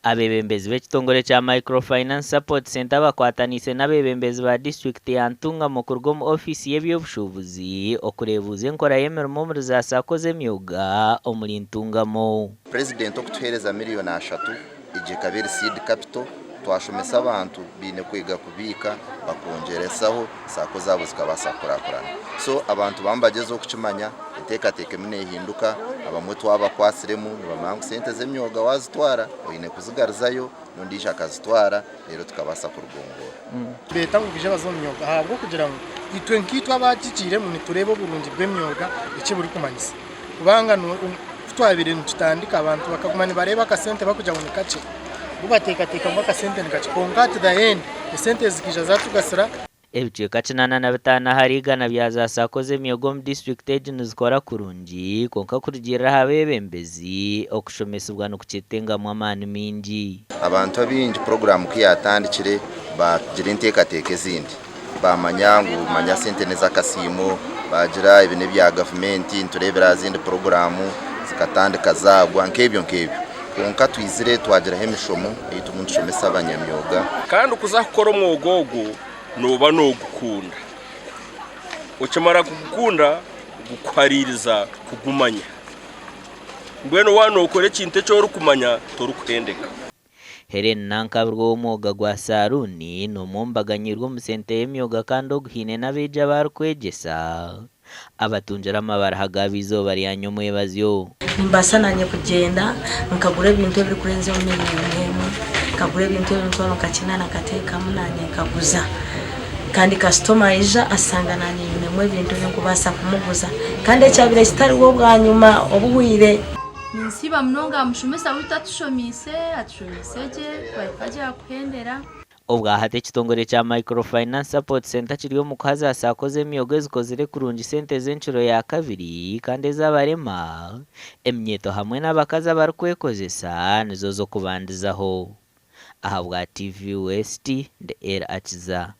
Abeebembezi b'ekitongore kya Micro-Finance Support Centre bakwataniise n'abeebembezi ba disiturikiti ya Ntungamo kuruga omu ofiisi y'eby'obushuubuzi okureebuuza enkora y'emirimo omuri za Sacco z'emyoga omuri Ntungamo. Purezidenti okutuheereza miriyoni ashatu egyo ekaba eri seed capital, twashomesa abantu baine kwega kubiika bakongyerasaho Sacco zaabo zikabaasa kukurakurana. So abantu bamwe bagyezeho kukimanya, enteekateeka emwe neehinduka, abamwe twabakwatsiremu nibamanya ngu sente z'emyoga waazitwara oine kuzigaruzayo n'ondiijo akazitwara reero tukabaasa kurugongoora. Beeta ngu baije baze omu myoga ahabw'okugira ngu itwe nkaitwe abagigiiremu nitureeba oburungi bw'emyoga eki burikumanyisa. Kubanga ku twabaire nitutandika abantu bakaguma nibareeba akasente barikugira ngu ni kakye, bo bateekateeka ngu akasente ni kakye kwonka at the end esente zikaija zaatugasira. Ebicweka 85 ahari igana bya za Sacco z'emyoga omu disiturikiti egi nizikora kurungi kwonka kurugiirira aha beebembezi, okushomesibwa nikukyetengamu amaani maingi. Abantu abaingi puroguraamu ku yaatandikire baagira enteekateeka ezindi. Baamanya ngu manya sente n'ez'akasiimo, baagira ebi n'ebya gavumenti nitureebera aha zindi puroguraamu zikatandika zaagwa nk'ebyo nk'ebyo. Kwonka twizire twagiraho emishomo ei turimu nitushomesa abanyamyoga. Kandi kuza kukora omwoga ogwo nooba noogukunda. Okimara kugukunda gukuhariiriza kugumanya. Mbwenu waaba nookora ekintu eki orikumanya torikuhendeka. Hellen Nankabirwa ow'omwoga gwa saaruuni n'omwe omu baganyiirwe omu sente y'emyoga kandi ogu haine n'abeegi abu arikwegyesa abatungire amabaraha gaabo eizooba rya nyomwebazyo. Nimbaasa naanye kugyenda nkagura ebintu ebirikurenza omu miriyoni emwe, nkagura ebintu eb'emitwaro nka kinaana nkateekamu naanye nkaguza. Kandi kasitoma aija ashanga naanye nyinemu ebintu ebi ndikubaasa kumuguza kandi ekyabaire kitariho bwanyima obuhweire. Ninsiima munonga aha mushomesa waitu atushomiise, atushomiise gye, twahika gye aha kuhendera. Obwahati ekitongore kya Micro-Finance Support Centre kiri omu kuha za Sacco z'emyoga ezikozire kurungi sente z'encuro ya kabiri kandi ez'abarema, eminyeeto hamwe n'abakazi abarikwekozesa nizo z'okubandizaho. Ahabwa TV West, ndi El Akiza.